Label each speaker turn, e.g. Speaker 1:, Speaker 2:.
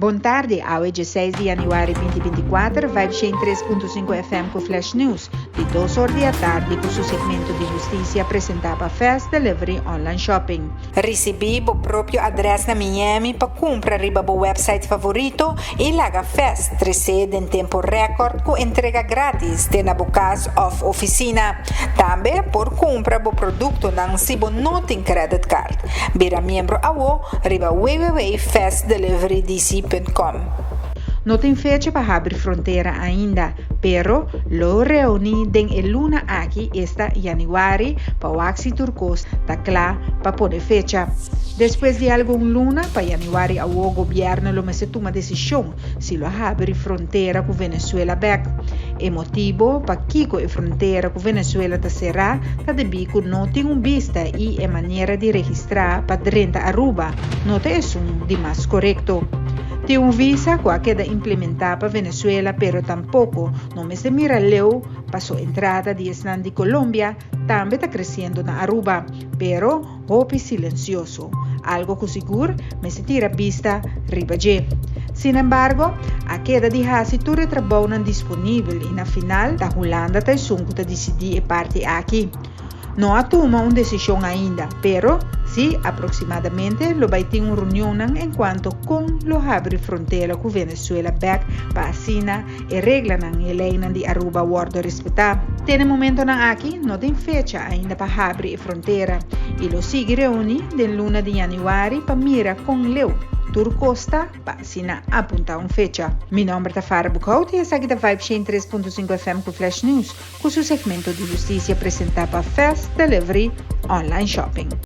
Speaker 1: Bon tardi, awe 16 di januari 2024, Vibe 103.5 FM ku Flash News, di 2 or di atardi ku su segmento di hustisia presentá pa Fast Delivery Online Shopping.
Speaker 2: Risibí bo propio adrès na Miami pa kumpra riba bo website favorito i laga Fast tres'é den tempu rèkòrt ku entrega grátis te na bo kas òf ofisina. Tambe por kumpra bo produktonan si bo no tin credit card. Bira miembro awo riba www.fastdeliverydc.com.
Speaker 1: No tin fecha pa habri frontera ainda, pero lo reuní den e luna aki, esta januari, pa wak si tur kos ta kla pa pone fecha. Despues di algun luna, pa januari awo gobièrnu lo mester tuma desishon si lo habri frontera ku Venezuela bèk. E motibo pakiko e frontera ku Venezuela ta será ta debí ku no tin un bista i e manera di registrá pa drenta Aruba no ta esun di mas korekto. Tin un visa ku a keda implementá pa Venezuela pero tampoko no mester mira leu paso entrada di esnan di Colombia tambe ta kresiendo na Aruba, pero hopi silensioso, algo ku sigur mester tira bista riba dje. Sinembargo, a keda di hasi tur e trabounan disponibel i na final ta Hulanda ta esun ku ta disidí e parti aki. No a tuma un desishon ainda, pero si aproksimadamente lo bai tin un reunionnan enkuanto kon lo habri frontera ku Venezuela bèk pa asina e reglanan i e leinan di Aruba wòrdu respetá. Te na e momentonan aki no tin fecha ainda pa habri e frontera i lo sigui reuní den luna di yanüari pa mira kon leu tur kos ta pa asina apuntá un fecha. Mi nòmber ta Farah Boekhout i esaki ta Vibe 103.5 FM ku Flash News ku su segmento di hustisia presentá pa Fast Delivery Online Shopping.